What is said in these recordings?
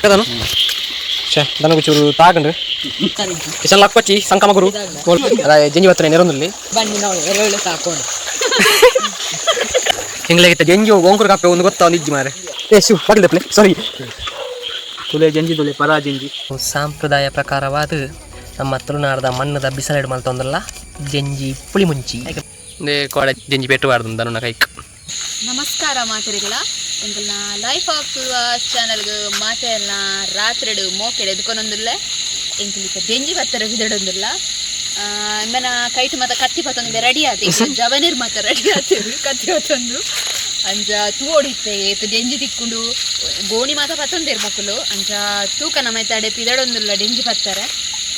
ಕದನು ಶೇ ದನಗು ಚೂರು ತಾಗಂಡು ಕಿಶನ್ ಲಕ್ಪಚ್ಚಿ ಸಂಕಮಗುರು ಜಂಜಿ ಬತ್ತನೆ ನೆರೊಂದುಲ್ಲಿ ಬನ್ನಿ ನಾವು ಎರೆಹುಳು ಸಾಕೋಣ. ಎಂಗ್ಲೆಗಿತ್ತ ಜಂಜಿ ಗೋಂಕುರು ಕಾಪೆ ಒಂದು ಗೊತ್ತಾ ಒಂದು ಇಜ್ಜಿ ಮಾರೆ. ಏ ಶಿವ್ ಬಾಗಿಲ್ದೆ ಪ್ಲೇ ಸಾರಿ. ತುಲೆ ಜಂಜಿ ತುಲೆ ಪರಾ ಜಂಜಿ. ಸಾಂಪ್ರದಾಯ ಪ್ರಕಾರವಾದ ನಮ್ಮ ತುಳುನಾಡದ ಮಣ್ಣದ ಬಿಸಲೆಡ್ ಮಲ್ತೊಂದಲ್ಲ ಜಂಜಿ ಪುಳಿ ಮುಂಚಿ ಕೋಡೆ ಜಂಜಿ ಪೆಟ್ಟು ಬಾರ್ದು ದನುನ ಕೈಕ್. ನಮಸ್ಕಾರ ಮಾತೆರಿಗಳ, ಎಂಕಲ್ನ ಲೈಫ್ ಆಫ್ ತುಳುವಾಸ್ ಚಾನಲ್ಗ್ ಮಾತೆರ್ನ ರಾತ್ರಿಡ್ ಮೋಕೆಡ್ ಎದ್ಕೊನೊಂದುಲ್ಲೆ. ಎಂಕುಲು ದೆಂಜಿ ಬತ್ತರ ಬಿದಡೊಂದುಲ್ಲ. ಇಂಬೆನ ಕೈಟ್ ಮಾತ ಕತ್ತಿ ಪತ್ತೊಂದು ರೆಡಿ ಆತೆ, ಜವನೀರ್ ಮಾತ ರೆಡಿ ಆತೇರು ಕತ್ತಿ ಪತ್ತೊಂದು. ಅಂಚ ತೂವೊಡಿತ್ತೆ ಏತ್ ಡೆಂಜಿ ತಿಕ್ಕುಂಡು. ಗೋಣಿ ಮಾತ ಪತ್ತೊಂದೇರು ಮೊಕುಲು. ಅಂಚ ತೂಕ ನಮ್ಮ ತಡೆ ಪಿದಡೊಂದುಲ್ಲ ಡೆಂಜಿ ಪತ್ತಾರೆ.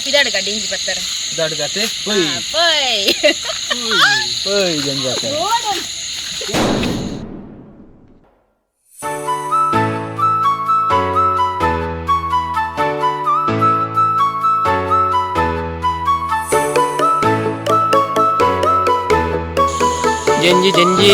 ಪಿದಾಡುಗ ಡೆಂಜಿ ಪತ್ತಾರೆ. ದಾಡ್ಗತೆ. ಪೋಯ್. ಓಯ್ ಜಂಜಿ ಆತೆ. ಜಂಜಿ ಜಂಜಿ.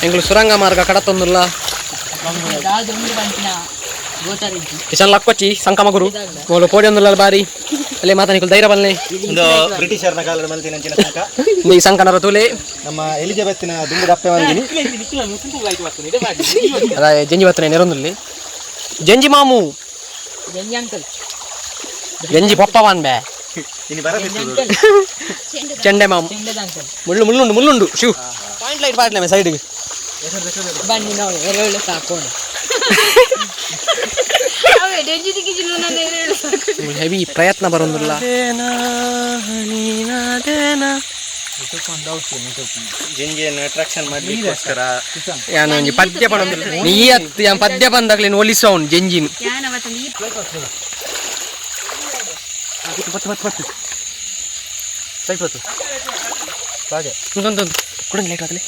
ಎಂಗಳು ಸುರಂಗ ಮಾರ್ಗ ಕಡತೊಂದುಲ್ಲ. ದಾದ ಉಂಡು ಪನ್ಪಿನ ಗೋಚರಿಜ್ಜಿ. ಕಿಶನ್ ಲಕ್ಪಚ್ಚಿ ಸಂಕಮಗುರು ಮೋಲು ಪೋಡಿಯೊಂದುಲ್ಲ ಬಾರಿ ಅಲ್ಲೇ ಮಾತಾನಿಕುಲು ಧೈರ್ಯ ಬಲ್ನೆ. ಒಂದು ಬ್ರಿಟಿಷರ್ನ ಕಾಲದ ಮಲ್ತಿನಂಚಿನ ಸಂಕ. ಈ ಸಂಕನರ ತೂಲೆ. ನಮ್ಮ ಎಲಿಜಬೆತ್ನ ದುಂಬು ದಪ್ಪೆ ಮಂದಿನಿ. ಅದ ಜಂಜಿ ಬತ್ತನೆ ನೆರೊಂದುಲ್ಲಿ ಜಂಜಿ ಮಾಮು. ಜಂಜಿ ಅಂಕಲ್. ಜಂಜಿ ಪಪ್ಪವಾನ್ ಬೇ. ಇನಿ ಬರದಿತ್ತು. ಅಂಕಲ್. ಚೆಂಡೆ ಮಾಮು. ಚೆಂಡೆದ ಅಂಕಲ್. ಮುಳ್ಳು ಮುಳ್ಳುಂಡು ಮುಳ್ಳುಂಡು ಶಿವ್ ಪಾಯಿಂಟ್ ಲೈಟ್ ಪಾಡ್ಲೆ ಸೈಡ್ಗೆ. ಬನ್ನಿ ನಾವು ಎರೆಹುಳು ಸಾಕೋಣ. ಅವೇ ಡೆಂಜಿ ತಿಕ್ಕಿಜಿಲ್ಲ ನನ್ನ ಎರೆಹುಳು ಸಾಕು. ಹೆವಿ ಪ್ರಯತ್ನ ಬರೋದಿಲ್ಲ. ಜಿಂಜಿಯನ್ನು ಅಟ್ರಾಕ್ಷನ್ ಮಾಡ್ಲಿಕ್ಕೋಸ್ಕರ. ಯಾನು ಒಂಜಿ ಪದ್ಯ ಪಡೊಂದಿಲ್ಲ ನೀ ಅತ್ ಯಾನ್ ಪದ್ಯ ಬಂದಾಗ್ಲೇನು ಒಲಿಸೌನ್ ಜಂಜಿನ್. ಯಾನವತ್ತ ನೀ ಉಂಟು ಕೊಡಂಗಿ ಲೈಟ್ ಆಗಲಿ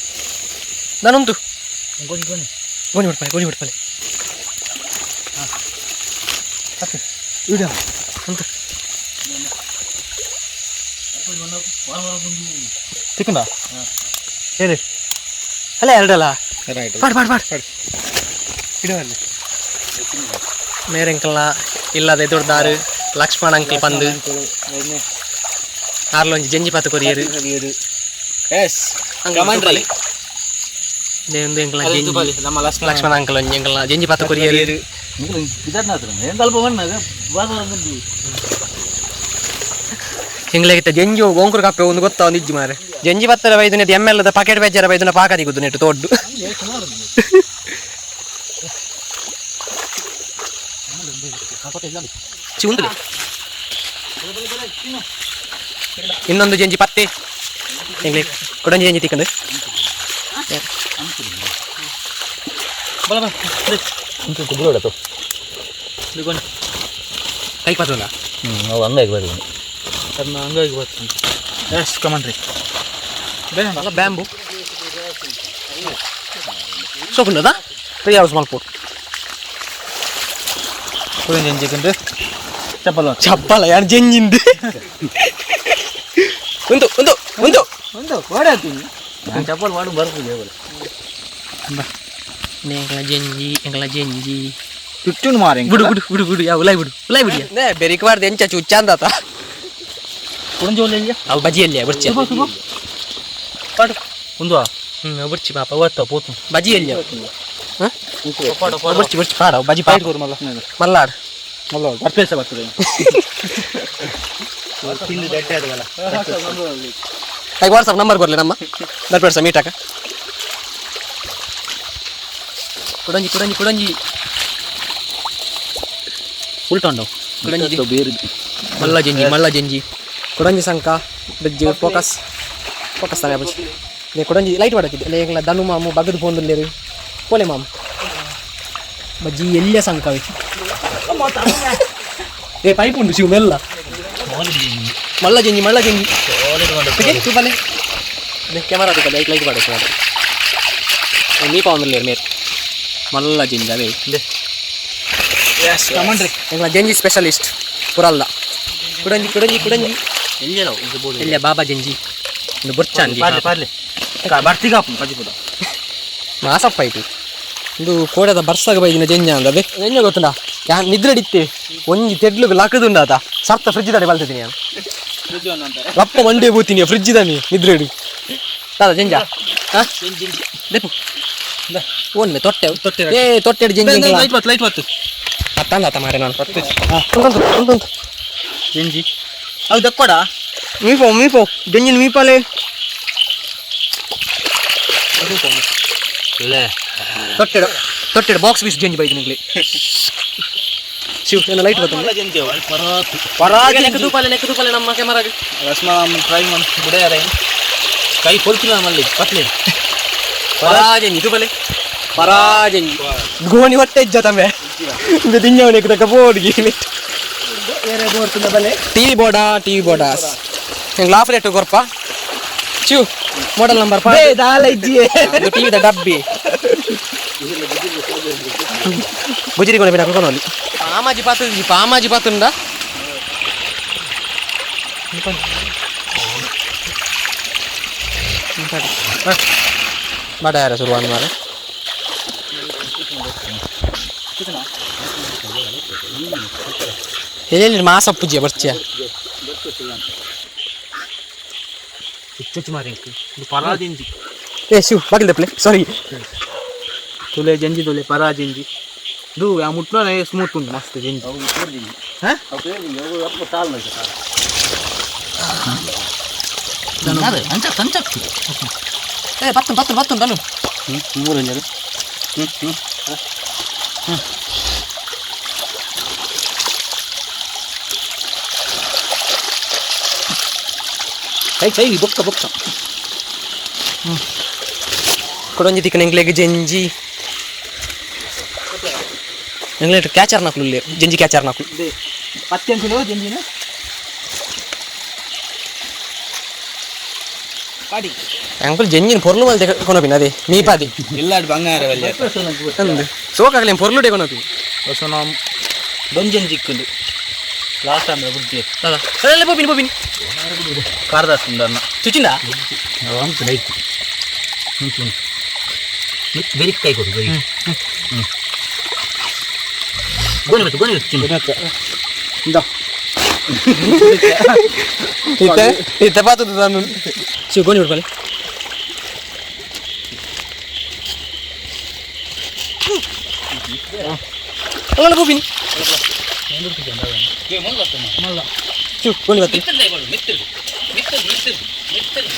ನಾನುಂಟು. ಗೋಣಿ ಗೋಣಿ. ಗೋಣಿ ಬಿಡ್ಪಾಲೆ ಗೋಣಿ ಬಿಡ್ಪಾಲೆ ಉಂಟು. ತಿಕ್ಕುಂಡ ಹೇಳಿ. ಅಲ್ಲ ಎರಡಲ್ಲ. ರೈಟ್. ಪಾಡ್ ಪಾಡ್ ಪಾಡ್ ಮೇರೆಂಕಲ್ನ ಇಲ್ಲದ ಎದುರ್ದಾರು ಲಕ್ಷ್ಮಣ ಅಂಕಲ್ ಪಂದು ಆರ್ಲೊಂಜಿ ಜಂಜಿ ಪಾತು ಕೊರಿಯರು. ಎಸ್ ಕಮಾಂಡ್ರಿ. ಒಂದು ಎಂಕಲ್ನ ಜಂಜಿ ನಮ್ಮ ಲಕ್ಷ್ಮಣ. ಲಕ್ಷ್ಮಣ ಅಂಕಲ್ ಒಂಜಿ ಎಂಕಲ್ನ ಜಂಜಿ ಪಾತು ಕೊರಿಯರು. ಎಂಗ್ಲೆಗಿತ್ತ ಜಂಜಿ ಗೋಂಕುರು ಕಾಪೆ ಒಂದು ಗೊತ್ತಾ ಒಂದು ಇಜ್ಜಿ ಮಾರೆ. ಜಂಜಿ ಪತ್ತರ ಬೈದುನೆ ಎಮ್ ಎಲ್ ಪಾಕೆಟ್ ಬೇಜಾರ ಬೈದುನ ಪಾಕ ದಿಗುದು ನೆಟ್ಟು ತೋಡ್ಡು ಚಿ ಉಂದುಲೆ. ಇನ್ನೊಂದು ಜಂಜಿ ಪತ್ತೆ ಎಂಗ್ಲೆ ಕೊಡಂಜಿ ಜಂಜಿ ತಿಕ್ಕಂಡು. ಕೈ ಪಾತುಂಡ. ಹಂಗಾಗಿ ಬರ್ತೀನಿ ಅದನ್ನ ಹಂಗಾಗಿ ಬರ್ತೀನಿ. ಎಸ್ ಕಮಾಂಡ್ರಿ. ಅಲ್ಲ ಬ್ಯಾಂಬು ಸೋಪುಂಡದ 3 ಅವರ್ಸ್ ಮಲ್ಪು. ಕುಡಿನ ಜಂಜಿ ಕಂಡು ಚಪ್ಪಲ್. ಚಪ್ಪಲ ಯಾರು ಜಂಜಿಂದು ಉಂಟು ಉಂಟು ಉಂಟು. ಒಂದು ಓಡೆ ಹಾಕ್ತೀನಿ ನಾನು ಚಪ್ಪಲ್ ಮಾಡು ಬರ್ತೀನಿ. ಎಂಕಲ ಜಂಜಿ ಎಂಕಲ ಜಂಜಿ. ಚುಚ್ಚುನು ಮಾರೆ. ಬಿಡು ಬಿಡು ಬಿಡು ಬಿಡು ಯಾ ಉಲಾಯ್ ಬಿಡು ಉಲಾಯ್ ಬಿಡಿ ನೇ ಬೆರಿಕ್ ಬಾರ್ದು ಎಂಚ ಚುಚ್ಚಾಂದಾತ. ಕುಡಂಜಿ ಒಳ್ಳೆ. ಅವು ಬಜಿಯಲ್ಲಿ ಬುರ್ಚಿ. ಪಾಡು ಒಂದು. ಹ್ಮ್ ಬುರ್ಚಿ ಪಾಪ. ಅವತ್ತ ಪೋತು. ಬಜಿಯಲ್ಲಿ ಬುರ್ಚಿ ಬುರ್ಚಿ ಪಾಡ ಬಜಿ ಪಾಡ. ಮಲ್ಲ. ಮಲ್ಲಾಡ್. ಮಲ್ಲ ಬರ್ಪೇಸ ಬರ್ತದೆ. ತಿಂದು ದಡ್ಡೆ ಅದವಲ್ಲ. ಕೈ ವಾಟ್ಸಪ್ ನಂಬರ್ ಕೊರ್ಲಿ ನಮ್ಮ ಬರ್ಪೇಡ್ಸ ಮೀಟಾಕ. ಕುಡಂಜಿ ಕುಡಂಜಿ ಕುಡಂಜಿ. ಉಲ್ಟೊಂಡು ಕುಡಂಜಿ ಮಲ್ಲ ಜಂಜಿ ಮಲ್ಲ ಜಂಜಿ ಕುಡಂಜಿ ಸಂಕ ಬ್ರಿಡ್ಜ್ ಫೋಕಸ್ ಫೋಕಸ್ ತಾನೆ ಅಪ್ಪುಜಿ ನೇ ಕುಡಂಜಿ ಲೈಟ್ ಮಾಡತ್ತಿದ್ದೆ ಲೇಂಗ್ಲ ದನು ಮಾಮು ಬಗದು ಪೋಂದುಲ್ಲೇರು ಪೋಲೆ ಮಾಮು ಬಜ್ಜಿ ಎಲ್ಲ ಸಂಕವೆ ಏ ಪೈಪ್ ಉಂಡು ಶಿವ ಮೆಲ್ಲ ಮಲ್ಲ ಜಂಜಿ ಮಲ್ಲ ಜಂಜಿ ತೂಪಲೆ ಕ್ಯಾಮರಾ ತೂಪಲೆ ಲೈಟ್ ಲೈಟ್ ಮಾಡಕ್ಕೆ ಮೀಪ ಒಂದುಲ್ಲೇರು ಮೇರ್ ಮಲ್ಲ ಜಂಜಿ ಅವೇ ಕಮಂಡ್ರಿ ಎಂಗ್ಲ ಜಂಜಿ ಸ್ಪೆಷಲಿಸ್ಟ್ ಪುರಲ್ಲ ಕುಡಂಜಿ ಕುಡಂಜಿ ಕುಡಂಜಿ ಎಲ್ಲ ಬಾಬಾ ಜಂಜಿ ಒಂದು ಬೊರ್ಚಾಂಜಿ ಪಾರ್ಲೆ ಪಾರ್ಲೆ ಬರ್ತಿಗ ಪಜಿಪುದ ಮಾಸಪ್ಪ ಇಟ್ಟು ಒಂದು ಕೋಡದ ಬರ್ಸಾಗ ಬೈದಿನ ಜಂಜ ಅಂದದೆ ಜಂಜ ಗೊತ್ತುಂಡ ಯಾನ್ ನಿದ್ರೆ ಡಿತ್ತೆ ಒಂಜಿ ತೆಡ್ಲುಗು ಲಾಕದುಂಡಾತ ಸರ್ತ ಫ್ರಿಜ್ ದಾಡೆ ಬಲ್ತಿದ್ದೀನಿ ನಾನು ರಪ್ಪ ಮಂಡೆ ಬೂತೀನಿ ಫ್ರಿಜ್ ದಾನಿ ನಿದ್ರೆ ಇಡು ದಾದ ಜಂಜ ಹಾ ದೆಪ್ಪು ಒಮ್ಮೆ ತೊಟ್ಟೆ ತೊಟ್ಟೆ ಏ ತೊಟ್ಟೆ ಜಂಜಿ ಲೈಟ್ ಬತ್ತು ಲೈಟ್ ಬತ್ತು ಅತ್ತಂದಾತ ಮಾರೆ ನಾನು ಉಂಟು ಉಂಟು ಉಂಟು ಜಂಜಿ ಅವು ದಕ್ಕೊಡ ಮೀಪೋ ಮೀಪೋ ಜಂಜಿನ ಮೀಪಾಲೆ ತೊಟ್ಟೆಡು ತೊಟ್ಟೆಡು ಬಾಕ್ಸ್ ಪೀಸ್ ಜಂಜಿ ಬೈದು ನಿಂಗ್ಲಿ ಶಿವ್ ಎಲ್ಲ ಲೈಟ್ ಬರ್ತದೆ ಜಂಜಿ ನೆಕ್ ತೂಪಾಲೆ ನೆಕ್ ತೂಪಾಲೆ ನಮ್ಮ ಕ್ಯಾಮರಾಗ ರಸ್ಮಾ ಟ್ರೈ ಬುಡ ಕೈ ಕೊಲ್ತಿಲ್ಲ ನಮ್ಮಲ್ಲಿ ಪತ್ಲಿ ಪರಾಜಂಜಿ ತೂಪಾಲೆ ಪರಾಜಂಜಿ ಗೋಣಿ ಹೊಟ್ಟೆ ಇಜ್ಜ ತಮ್ಮೆ ಇದು ದಿಂಜವನಿಗೆ ತಕ್ಕ ಬೋರ್ಡ್ಗೆ ಟಿವಿ ಬೋರ್ಡಾ ಟಿವಿ ಬೋರ್ಡಾ ಹೆಂಗೆ ಲಾಫ್ ರೇಟ್ ಕೊರ್ಪ ಚಿವ್ ಮಾಡೆಲ್ ನಂಬರ್ ಟಿವಿದ ಡಬ್ಬಿ ಗುಜಿರಿ ಕೊನೆ ಬಿಡ ಕೊನೊಲಿ ಪಾಮಾಜಿ ಪಾತು ಪಾಮಾಜಿ ಪಾತುಂಡ ಬಡ ಯಾರ ಶುರುವಾದ ಮಾರೆ ಹೇಳಿ ಮಾಸಪ್ಪುಜಿಯ ಬರ್ಚಿಯ ಚುಚ್ಚು ಮಾರಿ ಇದು ಪರಾಜಿಂಜಿ ಏ ಶಿವ್ ಬಾಗಿಲ್ ದಪ್ಲೆ ಸಾರಿ ತುಲೆ ಜಂಜಿ ತುಲೆ ಪರಾಜಿಂಜಿ ಇದು ಆ ಮುಟ್ಲನೆ ಸ್ಮೂತ್ ಉಂಟು ಮಸ್ತ್ ಜಂಜಿ ಹಾ ಏ ಬತ್ತು ಬತ್ತು ಬತ್ತು ತನು ಕೈ ಕೈ ಬೊಕ್ಕ ಬೊಕ್ಕ ಕೊಡೊಂಜಿ ತಿಕ್ಕನ ಎಂಕ್ಲೆಗ್ ಜಂಜಿ ಎಂಗ್ಲೇಟ್ ಕ್ಯಾಚರ್ ನಾಕುಲು ಉಲ್ಲೆರ್ ಜಂಜಿ ಕ್ಯಾಚರ್ ನಾಕುಲು ಪತ್ತೆ ಅಂಚಿನ ಜಂಜಿನ ಪಾಡಿ ಅಂಕುಲ್ ಜಂಜಿನ ಪೊರ್ಲು ಮಲ್ತೆ ಕೊನಪಿನ ಅದೇ ಮೀಪಾದಿ ಎಲ್ಲಾಡು ಬಂಗಾರ ಅಂದ್ ಸೋಕಾಗಲಿ ಪೊರ್ಲುಡೆ ಕೊನಪಿ ಸೊ ನಾವು ದೊಂಜನ್ ಚಿಕ್ಕುಂಡು ಲಾಸ್ಟ್ ಅಂದ್ರೆ ಬುದ್ಧಿ ಅಲ್ಲ ಪೋಪಿನಿ ಪೋಪಿನಿ ಕಾರ್ದಾಸ್ ಉಂಡನ್ನ ಚುಚಿಂದ ಬೆರಿಕ್ ಕೈ ಕೊಡು ಬೆರಿಕ್ ಗೋಣಿ ಬತ್ತು ಗೋಣಿ ಬತ್ತು ಚಿನ್ನು ಇತ್ತೆ ಇತ್ತೆ ಪಾತದ ನಾನು ಶಿವ ಗೋಣಿ ಬಿಡ್ಬಾಲೆ ಅಲ್ಲ ಪೋಪಿನಿ ಶಿವ ಗೋಣಿ ಬತ್ತಿ ಮಿತ್ತರು ಮಿತ್ತರು ಮಿತ್ತರು ಮಿತ್ತರು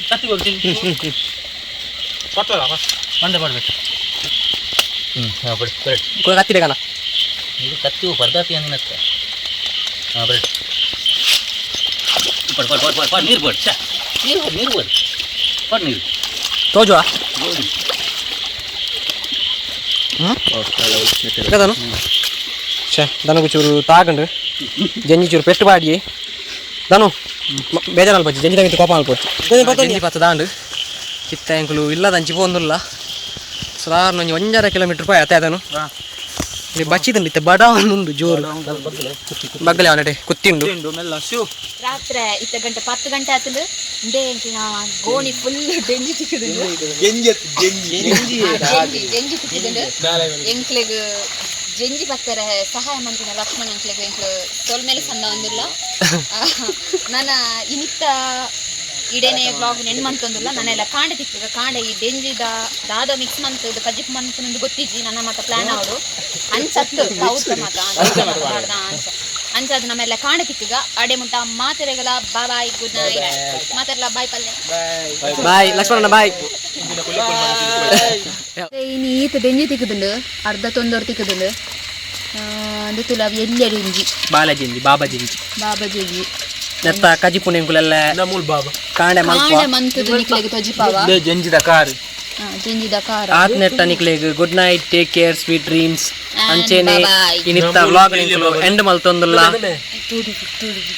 ಕತ್ತಿ ಕೊಡು ಚಿನ್ನು ಪತ್ತಲ್ಲ ಮಂಡೆ ಮಾಡಬೇಕು ಹ್ಞೂ ಹಾಂ ಬಡಿ ಬರಡ್ ಕೂಡ ಕತ್ತಿದೆ ಕಣ ಇದು ಕತ್ತಿ ಪರ್ದಾತಿ ಅಂದಿನತ್ತ ಹಾಂ ಬರಡ್ ಪಡ್ ಪಡ್ ಪಡ್ ಪಡ್ ಪಡ್ ನೀರು ಪಡ್ ಚಾ ನೀರು ಪಡ್ ನೀರು ಪಡ್ ಪಡ್ ನೀರು ತೋಜುವ ಕದನು ಛೇ ದನಗು ಚೂರು ತಾಗಂಡು ಜಂಜಿ ಚೂರು ಪೆಟ್ಟು ಬಾಡಿ ದನು ಬೇಜಾರು ಅಲ್ಪ ಜಂಜಿ ತಂಗಿತ್ತು ಕೋಪ ಅಲ್ಪೊಚ್ಚು ಜಂಜಿ ಪತ್ತ ದಾಂಡು ಚಿತ್ತ ಎಂಕುಲು ಇಲ್ಲದಂಚಿ ಪೋಂದುಲ್ಲ ಸುಮಾರು ಒಂಜಿ ಒಂಜರ ಕಿಲೋಮೀಟರ್ ರೂಪಾಯಿ ಅತ್ತೆ ಅದನು ಇಲ್ಲಿ ಬಚ್ಚಿದುಂಡು ಇತ್ತೆ ಬಡ ಉಂಡು ಜೋರು ಬಗ್ಗಲೆ ಅವನಟೆ ಕುತ್ತಿ ಉಂಡು ಉಂಡು ಮೆಲ್ಲ ಶಿವ್ ರಾತ್ರಿ ಇತ್ತ ಗಂಟೆ 10 ಗಂಟೆ ಆತಂದು ಇಂದೇ ಎಂಕಿನ ಗೋಣಿ ಫುಲ್ ಡೆಂಜಿ ತಿಕ್ಕುದುಂಡು ಜಂಜಿ ಜಂಜಿ ತಿಕ್ಕುದುಂಡು ಎಂಕ್ಲೆಗ್ ಜಂಜಿ ಬತ್ತಾರೆ ಸಹಾಯ ಮಂತಿನ ಲಕ್ಷ್ಮಣ ಅಂಕ್ಲೆಗ್ ಎಂಕ್ಲು ತೋಲ್ ಮೇಲೆ ಸಣ್ಣ ಒಂದಿಲ್ಲ ನನ್ನ ಇನಿತ್ತ ಇಡೇನೆ ಬ್ಲಾಗ್ ನೆನ್ ಮಂತೊಂದಿಲ್ಲ ನಾನೆಲ್ಲ ಕಾಂಡೆ ತಿಕ್ಕುಗ ಕಾಂಡೆ ಈ ಡೆಂಜಿದ ದಾದ ಮಿಕ್ಸ್ ಮಂತ್ ಕಜಿಪ್ ಮಂತ್ ನಂದು ಗೊತ್ತಿಜ್ಜಿ ನನ್ನ ಮಾತ ಪ್ಲಾನ್ ಅವಡು ಅಂಚತ್ತು ಹೌದು ಮಾತ ಅಂಚ ಅಂಚಾದ ನಮ್ಮೆಲ್ಲ ಕಾಂಡೆ ತಿಕ್ಕುಗ ಅಡೆ ಮುಟ್ಟ ಮಾತೆರೆಗಳ ಬಾಯ್ ಗುಡ್ ನೈಟ್ ಮಾತೆರೆಲ್ಲ ಬಾಯ್ ಪಲ್ಯ ಬಾಯ್ ಲಕ್ಷ್ಮಣಣ್ಣ ಬಾಯ್ ಇನಿ ಈತ ದೆಂಜಿ ತಿಕ್ಕುದುಂಡು ಅರ್ಧ ತೊಂದೋರು ತಿಕ್ಕುದುಂಡು. ಅಂದು ತುಲ ಎಲ್ಯ ಜೆಂಜಿ. ಬಾಲ ಜೆಂಜಿ, ಬಾಬಾ ಜೆಂಜಿ. ಬಾಬಾ ಜೆಂಜಿ. ನೆತ್ತ ಕಜಿಪುಣೆ ಎಂಕುಲೆಲ್ಲ ಮೂಲ್ ಬಾಬಾ. ಕಾಂಡೆ ಮಲ್ಪ. ಕಾಂಡೆ ಮಂತುದು ನಿಕ್ಲೆಗ್ ತೊಜಿಪಾವ. ಜಂಜಿದ ಕಾರ್. ಜೆಂಜಿದ ಕಾರ. ಆತ್ನೆಟ್ಟ ನಿಕ್ಲೆಗ್ good night, take care, sweet dreams. And ಅಂಚೆನೆ bye-bye. ಇನಿತ್ತ vlog ನಿಂಕುಲು and ಮಲ್ತೊಂದುಲ್ಲ.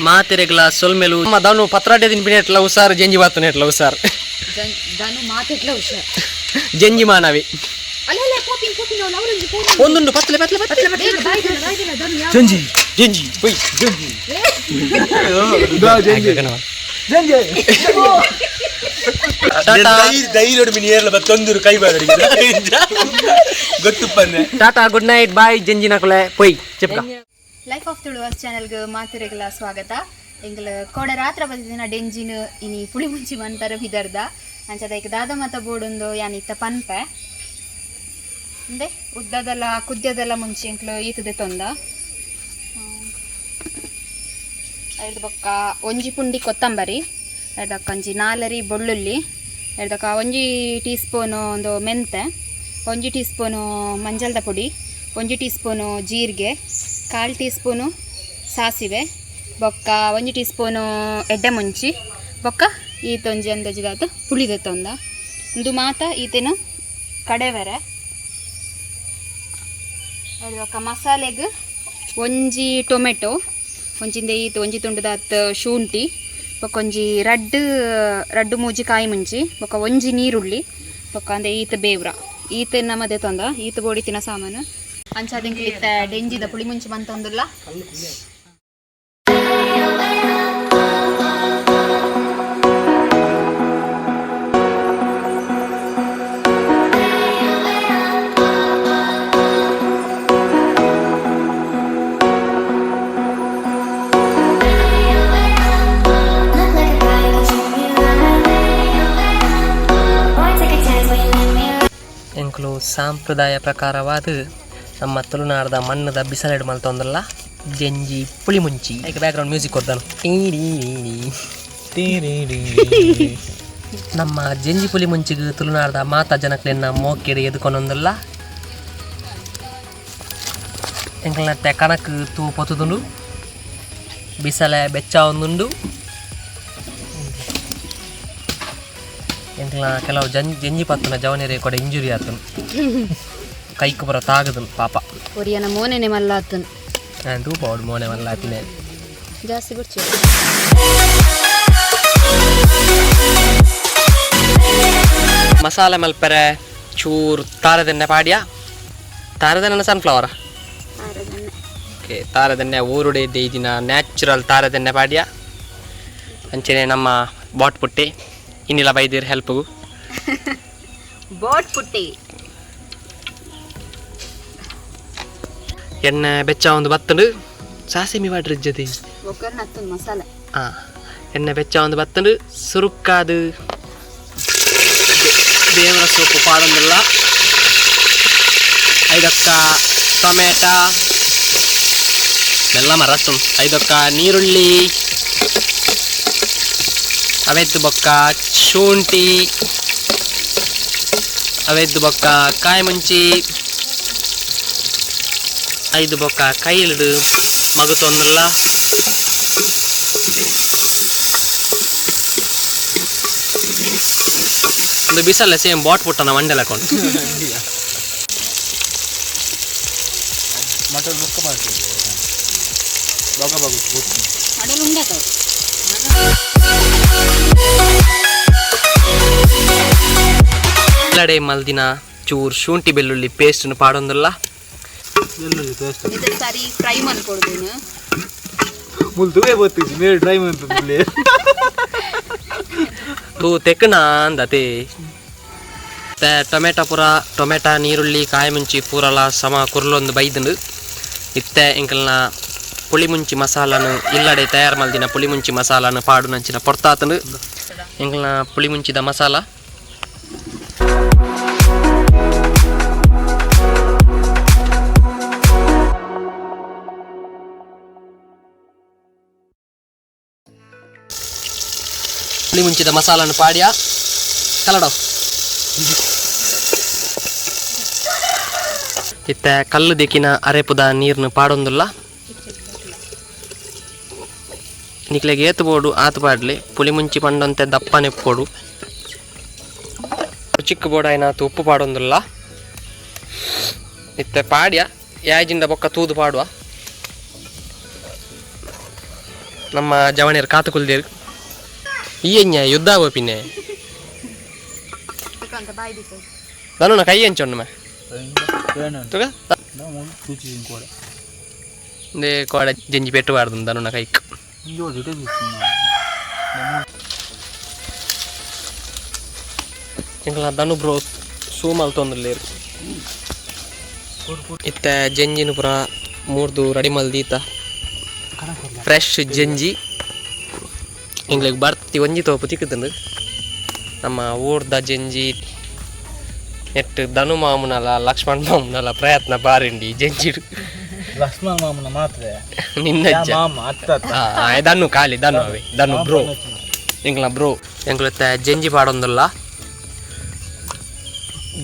ಮಾತೆರೆಗ್ಲ ಸೊಲ್ಮೆಲು. ನಮ್ಮ ದನು ಪತ್ರಾಡೆ ತಿನ್ಪಿನೆಟ್ಲ ಹುಷಾರು, ಜಂಜಿ ಬಾತುನೆಟ್ಲ ಹುಷಾರು. ದನು ಮಾತೆಟ್ಲ ಹುಷಾರ್. ಜಂಜಿ ಮಾನವಿ. ಅಲ್ಲ ಅಲ್ಲ, ಪೋಪಿನ್ ಪೋಪಿನ್ ಅವ್ಲು ಅವರೊಂಜಿ ಪೋಪಿನ್. ಒಂದುಂಡು, ಪತ್ಲೆ ಪತ್ಲೆ ಪತ್ಲೆ. ಬೇಗ ಬಾಯ್ ದಿನ ಬಾಯ್ ದಿನ ದನು ಯಾವ. ಜಂಜಿ. ಜಂಜಿ ಬೈ. ಜಂಜಿ ಜಂಜಿ. ಟಾಟಾ. ಧೈರ್ಯ ಮಿನಿ ಏರ್ಲ ಬತ್ತೊಂದಿರು ಕೈ ಬಾದರಿಗೆ ಗೊತ್ತುಪ್ಪಂದೆ. Tata, good night, bye. ಜಂಜಿ ನಕುಲೆ ಪೊಯ್ ಚೆಪ್ಕ. ಲೈಫ್ ಆಫ್ ತುಳುವಾಸ್ ಚಾನೆಲ್ಗೆ ಮಾತೆರೆಗಳ ಸ್ವಾಗತ. ಎಂಕುಲು ಕೋಡೆ ರಾತ್ರಿ ಬತ್ತಿನ ಡೆಂಜಿನ ಇನಿ ಪುಳಿ ಮುಂಚಿ ಮಂತರ ಬಿದರ್ದ. ಅಂಚದ ಐಕ್ ದಾದ ಮತ ಬೋಡೊಂದು ಯಾನ್ ಇತ್ತ ಪನ್ಪೆ. ಅಂದೆ ಉದ್ದದಲ್ಲ ಕುದ್ಯದಲ್ಲ ಮುಂಚಿ ಎಂಕ್ಲು ಈತದೆ ತೊಂದ. ಐದು ಬೊಕ್ಕ ಒಂಜಿ ಪುಂಡಿ ಕೊತ್ತಂಬರಿ, ಐದಕ್ಕ ಒಂಜಿ ನಾಲರಿ ಬೆಳ್ಳುಳ್ಳಿ, ಐದಕ್ಕ ಒಂಜಿ ಟೀ ಸ್ಪೂನು ಒಂದು ಮೆಂತೆ, ಒಂಜಿ ಟೀ ಸ್ಪೂನು ಮಂಜಲ್ದ ಪುಡಿ, ಒಂಜಿ ಟೀ ಸ್ಪೂನು ಜೀರಿಗೆ, ಕಾಲು ಟೀ ಸ್ಪೂನು ಸಾಸಿವೆ, ಬೊಕ್ಕ ಒಂಜಿ ಟೀ ಸ್ಪೂನು ಎಡ್ಡೆ ಮುಂಚಿ, ಬೊಕ್ಕ ಈತೊಂಜಿ ಅಂದಾಜಿದಾತು ಪುಳಿ ತೊಂದ. ಉಂದು ಮಾತ ಈತೇನು ಕಡೆವೆರೆ. ಬೊಕ್ಕ ಮಸಾಲೆಗ್ ಒಂಜಿ ಟೊಮೆಟೊ, ಒಂಜಿಂದ ಈತ್ ಒಂಜಿ ತುಂಡುದಾತ್ ಶುಂಠಿ, ಬೊಕ್ಕ ಒಂಜಿ ರಡ್ಡ್ ರಡ್ಡ್ ಮೂಜಿ ಕಾಯಿ ಮುಂಚಿ, ಬೊಕ್ಕ ಒಂಜಿ ನೀರುಳ್ಳಿ, ಬೊಕ್ಕ ಅಂದೆ ಈತ್ ಬೇವ್ರ. ಈತ ನಮ್ಮದೆ ತೊಂದ ಈತ್ ಬೋಡಿತಿನ ಸಾಮಾನು. ಅಂಚಾದಿಂಕ್ ಇತ್ತ ಡೆಂಜಿದ ಪುಳಿ ಮುಂಚಿ ಮಂತೊಂದುಲ್ಲ. Look like a guy who should be Or take a chance when you let me ಎಂಕುಲು ಸಾಂಪ್ರದಾಯ ಪ್ರಕಾರವಾದ ನಮ್ಮ ತುಳುನಾಡದ ಮಣ್ಣದ ಬಿಸಲೆಡ್ ಮಲ್ತೊಂದುಲ್ಲ ಜಂಜಿ ಪುಳಿ ಮುಂಚಿ. ಐಕ್ ಬ್ಯಾಕ್ಗ್ರೌಂಡ್ ಮ್ಯೂಸಿಕ್ ಕೊರ್ದನು. ನಮ್ಮ ಜಂಜಿ ಪುಳಿ ಮುಂಚಿಗೆ ತುಳುನಾಡದ ಮಾತಾ ಜನಕ್ಲೆನ್ನ ಮೋಕೆಡ್ ಎದುಕೊನೊಂದುಲ್ಲ. ಎಂಕಲ್ನತ್ತೆ ಕಣಕ್ ತೂ ಪೊತುದುಂಡು, ಬಿಸಲೆ ಬೆಚ್ಚ ಒಂದುಂಡು. ಎಂಕಲ್ನ ಕೆಲವು ಜಂಜಿ ಪತ್ತುನ ಜವನೆರೆ ಕೂಡ ಇಂಜುರಿ ಆತನು, ಕೈಕ್ ಪೂರ ತಾಗದನು ಪಾಪ. ಒರಿಯನ ಮೋನೆನೆ ಮಲ್ಲಾತನ್. ನಾನು ತೂಪ ಅವಳು ಮೋನೆ ಮಲ್ಲ ಆತಿನೇ. ಜಾಸ್ತಿ ಬರ್ಚಿ. ಮಸಾಲೆ ಮಲ್ಪೆರೆ ಚೂರು ತಾರದೆಣ್ಣೆ ಪಾಡ್ಯ. ತಾರದೆಣ್ಣೆ ಸನ್ಫ್ಲವರ? ಓಕೆ, ತಾರದೆಣ್ಣೆ ಊರುಡೆ ದಿನ ನ್ಯಾಚುರಲ್ ತಾರದೆಣ್ಣೆ ಪಾಡ್ಯ. ಅಂಚನೆ ನಮ್ಮ ಬಾಟ್ ಪುಟ್ಟಿ ಇನ್ನಿಲ್ಲ ಬೈದಿರ್ ಹೆಲ್ಪ್ಗು. ಬೋಟ್ ಪುಟ್ಟಿ. ಎಣ್ಣೆ ಬೆಚ್ಚ ಒಂದು ಬತ್ತಂಡು ಸಾಸಿಮಿ ವಾಡ್ರಿಜ್ಜದಿ. ಒಗ್ಗರಣೆ ಹತ್ತೊಂದು ಮಸಾಲೆ. ಹಾಂ, ಎಣ್ಣೆ ಬೆಚ್ಚ ಒಂದು ಬತ್ತಂಡು ಸುರುಕ್ಕಾದು ದೇವರ ಸೊಪ್ಪು ಪಾಡೊಂದಿಲ್ಲ. ಐದಕ್ಕ ಟೊಮೆಟ ಮೆಲ್ಲಮ ರಸಂ, ಐದಕ್ಕ ನೀರುಳ್ಳಿ, ಅವೆದ್ದು ಬೊಕ್ಕ ಶುಂಠಿ, ಅವೆದ್ದು ಬೊಕ್ಕ ಕಾಯಿ ಮುಂಚಿ, ಐದು ಬೊಕ್ಕ ಕೈಲಿಡು ಮಗುತೊಂದಿಲ್ಲ. ಒಂದು ಬಿಸಲ್ಲ ಸೇಮ್ ಬಾಟ್ ಪುಟ್ಟನ ಮಂಡೆಲ ಕೊಂಡು. ಮಟನ್ ಬೊಕ್ಕ ಮಾಡ್ತೀವಿ ಬಗ ಬಗ. ಮಡಲ್ ಉಂಡಾತವು. ಎಲ್ಲಡೆ ಮಲ್ದಿನ ಚೂರು ಶುಂಠಿ ಬೆಳ್ಳುಳ್ಳಿ ಪೇಸ್ಟ್ ಪಾಡೊಂದಿಲ್ಲ. ಬೆಳ್ಳುಳ್ಳಿ ಪೇಸ್ಟ್. ಇದು ಸರಿ ಫ್ರೈ ಮಾಡ್ಕೊಡ್ದೇನು. ಮುಲ್ ತುವೆ ಗೊತ್ತಿತ್ತು ಮೇರೆ ಡ್ರೈ ಮಂತುಂಡು. ತೂ ತೆಕ್ಕನ ಅಂದತೆ. ಟೊಮೆಟೊ ಪೂರ, ಟೊಮೆಟೊ ನೀರುಳ್ಳಿ ಕಾಯಿ ಮುಂಚಿ ಪೂರಲ ಸಮ ಕುರ್ಲೊಂದು ಬೈದುಂಡು. ಇತ್ತೆ ಎಂಕಲ್ನ ಪುಳಿ ಮುಂಚಿ ಮಸಾಲನು, ಇಲ್ಲಡೆ ತಯಾರು ಮಲ್ದಿನ ಪುಳಿ ಮುಂಚಿ ಮಸಾಲನು ಪಾಡುನಂಚಿನ ಪೊರ್ತಾತಂಡು. ಎಂಕಲ್ನ ಪುಳಿ ಮುಂಚಿದ ಮಸಾಲ ಪುಳಿ ಮುಂಚಿದ ಮಸಾಲನು ಪಾಡ್ಯ ಕಲಡೋ. ಇತ್ತೆ ಕಲ್ಲು ದಿಕ್ಕಿನ ಅರೆಪುದ ನೀರ್ನು ಪಾಡೊಂದುಲ್ಲ. ನಿಕ್ಲೆಗ್ ಏತ್ ಬೋಡು ಆತ್ ಪಾಡ್ಲಿ, ಪುಳಿ ಮುಂಚಿ ಪಂಡಂತೆ ದಪ್ಪನೆ ಪೋಡು. ಚಿಕ್ಕ ಬೋಡಾಯಿನ ಉಪ್ಪು ಪಾಡೊಂದುಲ್ಲ. ಇತ್ತೆ ಪಾಡ್ಯ ಯಾಜಿಂದ ಬೊಕ್ಕ ತೂದು ಪಾಡುವ. ನಮ್ಮ ಜವಣಿಯರು ಕಾತು ಕುಲ್ದೇರು. ಈ ಎಂಜ ಯುದ್ಧ ಪಿನ್ನೆ ಧನುನ ಕೈ ಎಂಚೊಂಡು ಮೇ ತುಗ ಇಂದೇ ಕೋಡ ಜಂಜಿ ಪೆಟ್ಟು ಬಾರ್ದು ಧನುನ ಕೈಕ್. ಎಂಕಲ್ನ ಧನು ಬ್ರೋ ಸೂ ಮಲ್ತೊಂದುಲ್ಲೆರ್. ಇತ್ತೆ ಜಂಜಿನ ಪೂರ ಮೂರ್ದು ರೆಡಿ ಮಲ್ದೀತ. ಫ್ರೆಶ್ ಜಂಜಿ ಎಂಕ್ಲೆಗ್ ಬರ್ತಿ ಒಂಜಿ ತೋಪು ತಿಕ್ಕುದುಂಡು. ನಮ್ಮ ಊರ್ದ ಜಂಜಿ ನೆಟ್ ಧನು ಮಾಮುನಲ ಲಕ್ಷ್ಮಣ್ ಮಾಮುನಲ ಪ್ರಯತ್ನ ಬಾರಿಂಡಿ ಜಂಜಿಡ್. ಲಕ್ಷ್ಮಣ ಮಾಮನ ಮಾತ್ರ. ನಿನ್ನ ಮಾಮ ಅತ್ತ. ಧನು ಖಾಲಿ ಧನು ಅವೆ ಧನು ಬ್ರೋ ಎಂಕ್ಲ ಬ್ರೋ. ಎಂಕ್ಲ ಜಂಜಿ ಪಾಡೊಂದುಲ್ಲ.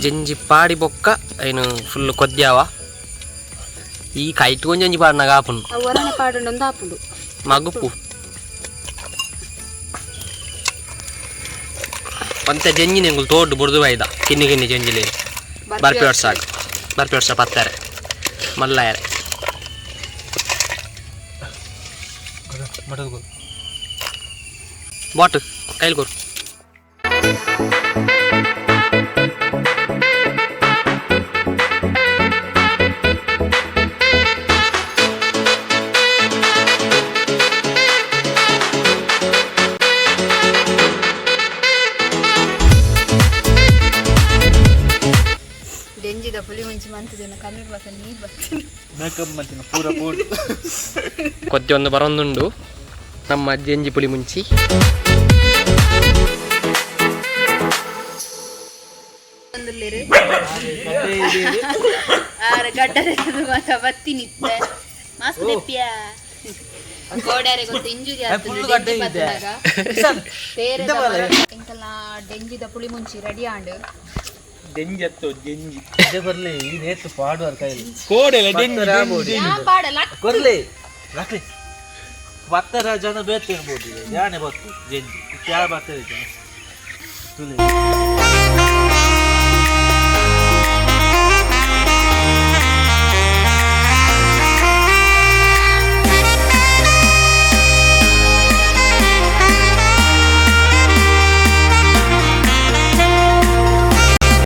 ಜಂಜಿ ಪಾಡಿ ಬೊಕ್ಕ ಐನು ಫುಲ್ ಕೊದ್ಯಾವ. ಈ ಕೈಟ್ ಒಂಜಿ ಪಾಡ್ನಾಗ ಆಪುಂಡು. ಒರನೆ ಪಾಡೊಂದು ಆಪುಂಡು. ಮಗುಪು ಒಂತೆ ಜಂಜಿನ ಎಂಕುಲು ತೋಡು ಬುಡ್ದು ಬೈದ ಕಿನ್ನಿ ಕಿನ್ನಿ ಜಂಜಿಲಿ ಬರ್ಪಿ ವರ್ಷ ಬರ್ಪಿ ವರ್ಷ ಪತ್ತಾರೆ ಮಲ್ಲಾಯರೆ. ಬಾಟ್ ಕೈಲಿ ಕೊರು. ಡೆಂಜಿದ ಪುಲಿ ಮುಂಚಿ ಮಂತಿದ್ದೇನೆ, ಕಣ್ಣೀರು ಬರ್ತದೆ, ನೀರು ಬರ್ತದೆ. ಮೇಕಪ್ ಮಂತಿನ ಪೂರ ಪೂರ. ಕೊದ್ದೆ ಒಂದು ಬರೊಂದುಂಡು ನಮ್ಮ ಜಂಜಿ ಪುಳಿ ಮುಂಚಿ. ಆರ ಗಡ್ಡದ ಮಾತ ಬತ್ತಿ ನಿತ್ತೆ ಮಾಸ್ಕ್ ದೆಪ್ಪಿಯ ಗೋಡ್ಯಾರೆ ಗೊತ್ತು ಇಂಜುರಿ ಆಗ್ತದೆ ಡೆಂಜಿ ಪತ್ತುನಾಗ. ತೇರೆದ ಎಂಕಲ್ನ ಡೆಂಜಿದ ಪುಳಿ ಮುಂಚಿ ರೆಡಿ ಆಂಡ್. ದೆಂಜತ್ತು ಜಂಜಿ. ಇದೇ ಬರ್ಲಿ ಈ ನೇತು ಪಾಡುವಾರ ಕೈಲಿ. ಕೋಡೆಲ ಡೆಂಜಿ. ಪಾಡಲ್ಲ. ಕೊರ್ಲಿ ರಾಕ್ಲಿ ಪತ್ತರ ಜನ ಬೇತೆ ಇರ್ಬೋದು, ಯಾನೆ ಬತ್ತು ಜಂಜಿ ಯಾವ ಬರ್ತದೆ ಜನ ತುಲೆ.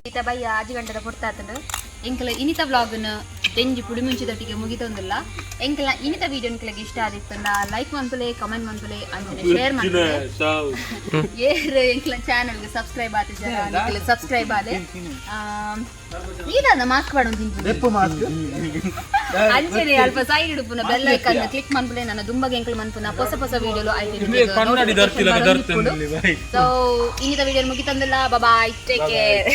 ಈತ ಬಯ್ಯ ಆಜಿ ಗಂಟೆದ ಪೊರ್ತಾತಂಡು. ಎಂಕಲ ಇನಿತ ವ್ಲಾಗ್ನ ದೆಂಜಿ ಪುಡಿ ಮುಂಚಿದೊಟ್ಟಿಗೆ ಮುಗಿತೊಂದಿಲ್ಲ. ಎಂಕಲ ಇನಿತ ವಿಡಿಯೋ ನಿಕ್ಲೆಗ್ ಇಷ್ಟ ಆದಿತ್ತಂಡ ಲೈಕ್ ಮನ್ಪುಲೆ, ಕಮೆಂಟ್ ಮನ್ಪುಲೆ, ಅಂಚನೆ ಶೇರ್ ಮನ್ಪುಲೆ. ಏರ್ ಎಂಕಲ ಚಾನೆಲ್ಗೆ ಸಬ್ಸ್ಕ್ರೈಬ್ ಆತಿಜರ ನಿಕ್ಲೆ ಸಬ್ಸ್ಕ್ರೈಬ್ ಆಲೆ. ಈದಾದ ಮಾಸ್ಕ್ ಪಾಡೊಂದು ತಿನ್ಪುನಿ. ಮಾಸ್ಕ್. ಅಂಚನೆ ಅಲ್ಪ ಸೈಡ್ ಇಡುಪುನ ಬೆಲ್ ಐಕಾನ್ ಕ್ಲಿಕ್ ಮನ್ಪುಲೆ. ನನ್ನ ದುಂಬಗೆ ಎಂಕಲ್ ಮನ್ಪುನ ಹೊಸ ಹೊಸ ವಿಡಿಯೋಲು ಕನ್ನಡಿ ದರ್ತಿಲ್ಲ ದರ್ತಿಲ್ಲ. ಸೊ ಇನ್ನಿತ ವಿಡಿಯೋ ಮುಗಿತಂದಿಲ್ಲ. Bye, take care.